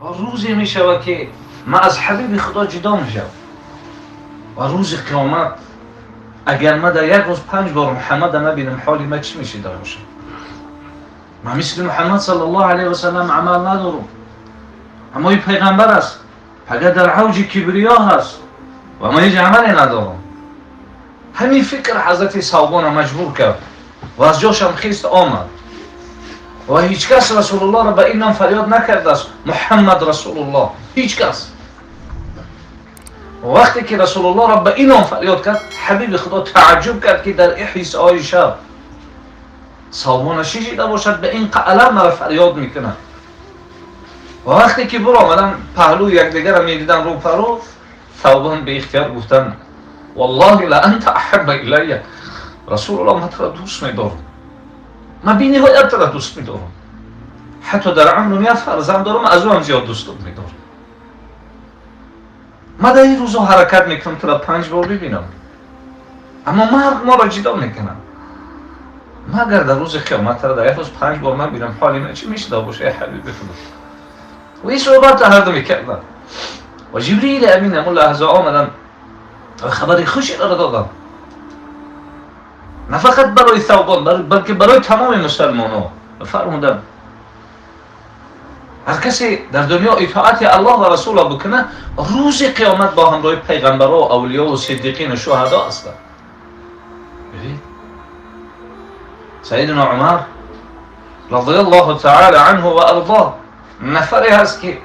روزی می شود که من از حبیب خدا جدا می شود و روز قیامت اگر من در یک روز 5 بار محمد نبینم حالی من چی میشه در باشه؟ من مثل محمد صلی الله علیه و سلم عمل ندارم، اما این پیغمبر است، اگر در اوج کبریا هست و من هیچ عملی ندارم. همین فکر حضرت ثوبان مجبور کرد و از جاشم خیست آمد و هیچ کس رسول الله را به این نام فریاد نکرده است، محمد رسول الله، هیچ کس. وقتی که رسول الله را به این نام فریاد کرد، حبیب خدا تعجب کرد که در این حیث شب ثوبان شیشیده باشد، به این قلم را فریاد میکنه. و وقتی که برو آمدن پهلوی یکدیگر را میدیدن رو پرو، ثوبان به اختیار گفتن والله لانت احب الی، رسول الله من تو را دوست میدارم، من بی نهایت تو را دوست میدارم، حتی در عمرم یک فرزند دارم از او هم زیاد دوست میدارم. من در این روزها حرکت میکنم تو را 5 بار ببینم، اما مرگ ما را جدا میکنم. مگر در روز قیامت را در یک روز 5 بار من بینم حالی من چی میشه باشه ای حبیب خدا. و این صحبت هر دو میکردن و جبریل امین همون لحظه آمدن و خبر خوشی را دادن، نه فقط برای ثوبان بلکه برای تمام مسلمان ها. فرمودن هر کسی در دنیا اطاعت الله و رسول بکنه، روز قیامت با همراه پیغمبرها و اولیا و صدیقین و شهدا هستند. ببین سیدنا عمر رضی الله تعالی عنه و ارضاه نفری هست که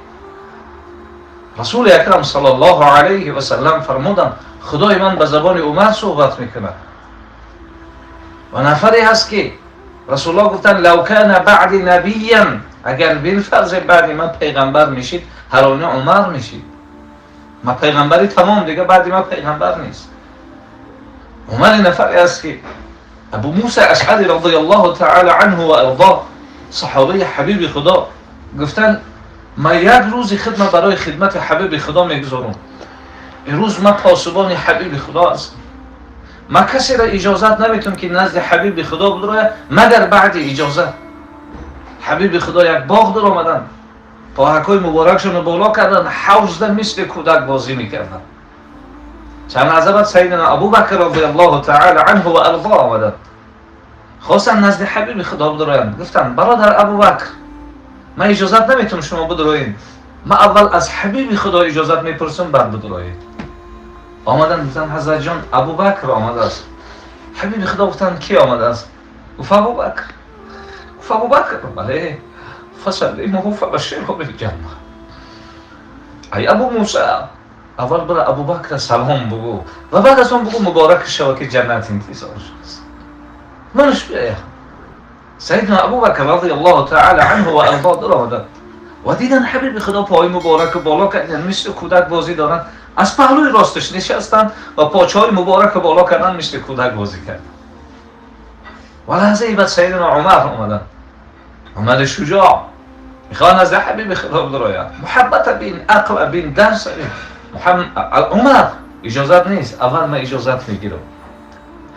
رسول اکرم صلی الله علیه و سلم فرمودن خدای من به زبان عمر صحبت میکنه. و نفری هست که رسول الله گفتن لو کان بعد نبیا، اگر بالفرض بعد من پیغمبر میشید هر آینه عمر میشید. من پیغمبری تمام دیگه، بعد من پیغمبر نیست. عمر نفری هست که ابو موسی اشعری رضی الله تعالی عنه و ارضاه صحابه حبیب خدا گفتن من یک روز خدمت برای خدمت حبیب خدا میگذارم، این روز من پاسبان حبیب خدا هستم، من کسی را اجازت نمیتونم که نزد حبیب خدا بدروید مگر بعد اجازه. حبیب خدا یک باغ در آمدن، پاهکای مبارکشون رو بالا کردن، حوض مثل کودک بازی میکردن. چند لحظه بعد سیدنا ابوبکر رضی الله تعالی عنه و ارضاه آمدن، خواستن نزد حبیب خدا بدرویند. گفتن برادر ابوبکر من اجازت نمیتونم شما بدروید، من اول از حبیب خدا اجازت میپرسم بعد بدروید. آمدن گفتن حضرت جان ابوبکر آمده است. حبیب خدا گفتن کی آمده است؟ گفت ابوبکر. گفت ابوبکر بله. فسلمه فبشره بالجنه. ای ابو موسی اول برای ابوبکر سلام بگو و بعد از آن بگو مبارک شوه که جنت انتظارش است. منش بیاید. سیدنا ابوبکر رضی الله تعالی عنه و ارضاه در آمدن و دیدن حبیب خدا پای مبارک بالا کردن مثل کودک بازی دارن، از پهلوی راستش نشستن و پاچهای مبارک بالا کردن مثل کودک بازی کردن. و لحظه بعد سیدنا عمر آمدن، عمر شجاع میخوان از حبیب خدا بدروید، محبت بین، عقل بین، درس بین. عمر اجازت نیست، اول من اجازت میگیرم.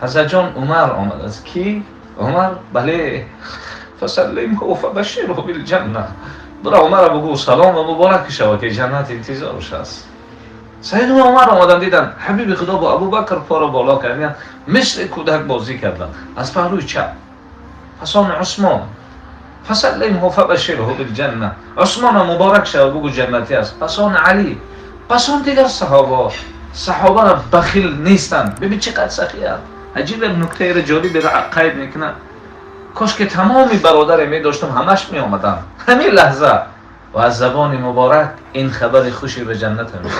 حضرت جان عمر آمد است. کی؟ عمر بله. فسلمه فبشره بالجنه. برا عمر بگو سلام و مبارک شود که جنت انتظارش است. سیدنا عمر آمدن دیدن حبیب خدا با ابوبکر پا را بالا کردن مثل کودک بازی کردن از پهلوی چپ. پس آن عثمان فسلمه فبشره بالجنه، عثمان مبارک شود بگو جنتی است. پس آن علی، پس آن دیگر صحابه. صحابه را بخیل نیستند. ببین چقدر سخی است. عجیب نکته را جالب را قید میکنه. کاش که تمامی برادر می داشتم همش می آمدن همین لحظه و از زبان مبارک این خبر خوشی به جنت میشه.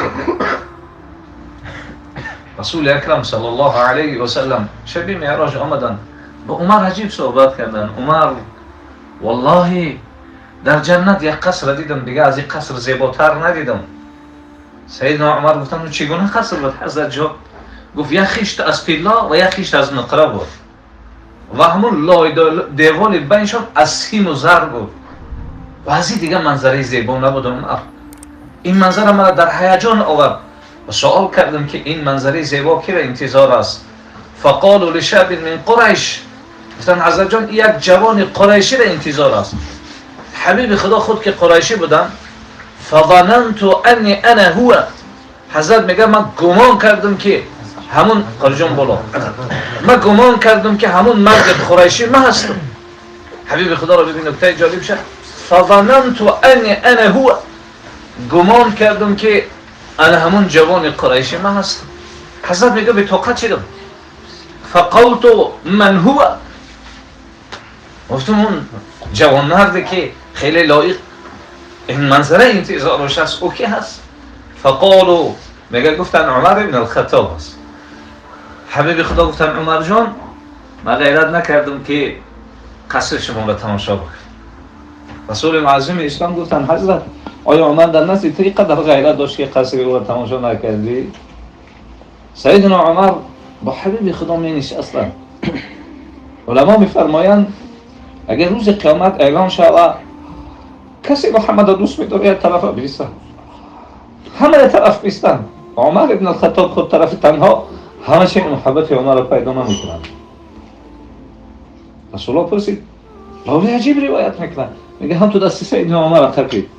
رسول اکرم صلی الله علیه و سلم شب معراج آمدن با عمر عجیب صحبت کردن. عمر والله در جنت یک قصر دیدم، دیگه از این قصر زیباتر ندیدم. سیدنا عمر گفتن چگونه قصر بود حضرت جان؟ گفت یک خشت از طلا و یک خشت از نقره بود و همون لای دیوال بینشان از سیم و زر بود و از این دیگه منظره زیبا نبود. عمر این منظره مرا در هیجان آورد و سوال کردم که این منظره زیبا کی را انتظار است؟ فقالوا لشاب من قریش. گفتن حضرت جان یک جوان قریشی را انتظار است. حبیب خدا خود که قریشی بودن فظننت انی انا هو. حضرت میگه من گمان کردم که همون قرجان بالا، من گمان کردم که همون مرد قریشی من هستم. حبیب خدا را ببین نکته جالب شد. فظننت انی انا هو، گمان کردم که انا همون جوان قریشی من هستم. حضرت میگه به طاقت شدم. فقلت من هو، گفتم اون جوان مردی که خیلی لایق این منظره انتظارش هست او کی هست؟ فقالوا، میگه گفتن عمر ابن الخطاب است. حبیب خدا گفتن عمر جان، من غیرت نکردم که قصر شما را تماشا بکنم. رسول معظم اسلام گفتن حضرت آیا عمر در نزد تو اینقدر غیرت داشت که قصر او را تماشا نکردی؟ سیدنا عمر با حبیب خدا می نشستن. علما میفرمایند اگر روز قیامت اعلان شود کسی محمد را دوست می‌داره یک طرف بیستن، همه طرف بیستن، عمر ابن الخطاب خود طرف تنها همه چه محبت عمر را پیدا نمی‌کنند. رسول الله پرسید، راوی عجیب روایت میکنه، میگه هم تو دست سیدنا عمر را تپید.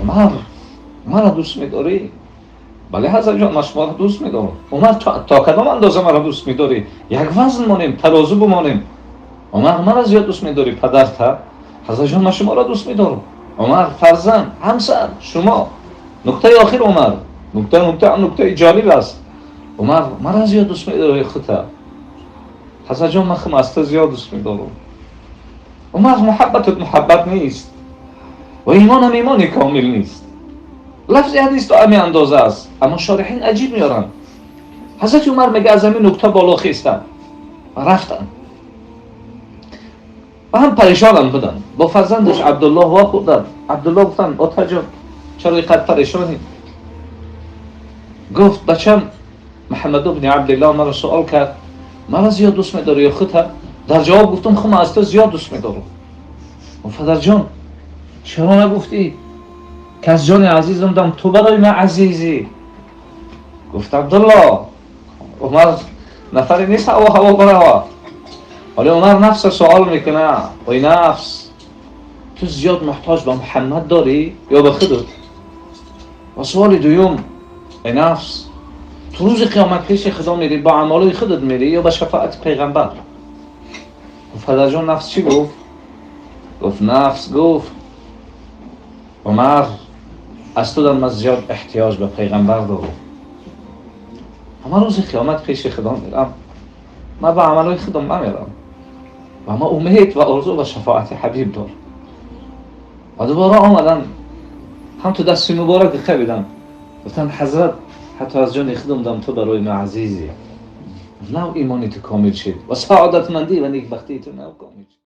عمر مرا دوست می‌داری؟ بله حضرت جان، من شما را دوست می‌دارم. عمر تا کدام اندازه مرا دوست می‌داری؟ یک وزن مانیم، ترازو بمانیم. عمر مرا زیاد دوست می‌داری پدرت؟ حضرت جان من شما را دوست می‌دارم. عمر فرزند، همسر، شما. نکته آخر عمر، نکته جالب است. عمر مرا زیاد دوست می‌داری خودت؟ حضرت جان من خودم از تو زیاد دوست می‌دارم. عمر محبتت محبت نیست و ایمانم ایمان کامل نیست. لفظ حدیث تا همین اندازه است، اما شارحین عجیب میارن. حضرت عمر میگه از همین نکته بالا خیستن و رفتن و هم پریشانم بودن. با فرزندش عبدالله واخوردن. عبدالله گفتن آتا جان چرا اینقدر پریشانی؟ گفت بچم محمد بن عبدالله مرا سوال کرد مرا زیاد دوست میداری یا خودت؟ در جواب گفتم خودم از تو زیاد دوست میدارم. پدر جان چرا نگفتی که از جان عزیزم دم تو برای من عزیزی؟ گفت عبدالله عمر نفری نیست هوا هوا برای. حالا عمر نفس سوال میکنه، ای نفس تو زیاد محتاج به محمد داری یا به خودت؟ و سوال دوم، ای نفس تو روز قیامت پیش خدا میری با اعمال خودت میری یا به شفاعت پیغمبر؟ پدر جان نفس چی گفت؟ گفت نفس گفت عمر از تو در زیاد احتیاج به پیغمبر دارم. اما روز قیامت پیش خدا میرم، من به عملهای خودم نمیرم و ما امید و آرزو و شفاعت حبیب دارم. و دوباره آمدن هم تو دست مبارک قبیدن، گفتن حضرت حتی از جان خودم دم تو برای من عزیزی. نو ایمانی تو کامل شد و سعادتمندی و نیکبختی تو نو کامل شد.